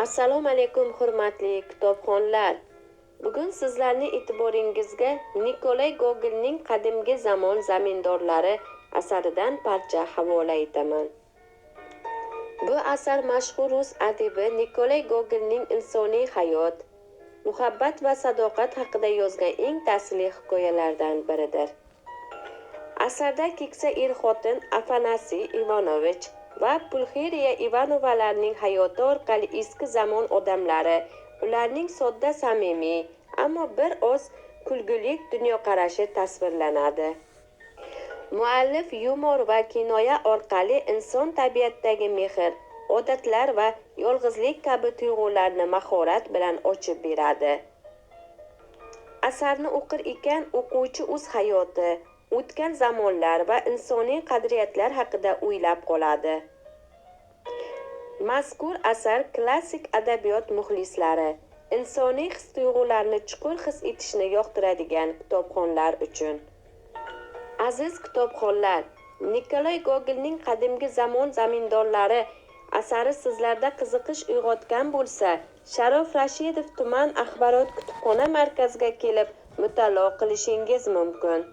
Assalomu alaykum, hurmatli kitobxonlar. Bugun sizlarning e'tiboringizga Nikolay Gogolning Qadimgi zamon zamindorlari asaridan parcha havola etaman. Bu asar mashhur rus adibi Nikolay Gogolning insoniy hayot, muhabbat va sadoqat haqida yozgan eng ta'sirli hikoyalardan biridir. Asarda keksa er-xotin Afanasiy Ivanovich va Pulxeriya Ivanovalarning hayoti orqali eski zamon odamlari, ularning sodda, samimiy, ammo bir oz kulgulik dunyoqarashi tasvirlanadi. Muallif yumor va kinoya orqali inson tabiatidagi mehr, odatlar va yolg'izlik kabi tuyg'ularni mahorat bilan ochib beradi. Asarni o'qir ekan, o'quvchi o'z hayoti, o'tgan zamonlar va insoniy qadriyatlar haqida o'ylab qoladi. Mazkur asar klassik adabiyot muxlislari, insoniy his-tuyg'ularni chuqur his etishni yoqtiradigan kitobxonlar uchun. Aziz kitobxonlar, Nikolay Gogolning Qadimgi zamon zamindorlari asari sizlarda qiziqish uyg'otgan bo'lsa, Sharof Rashidov tuman axborot kutubxona markaziga kelib mutolaa qilishingiz mumkin.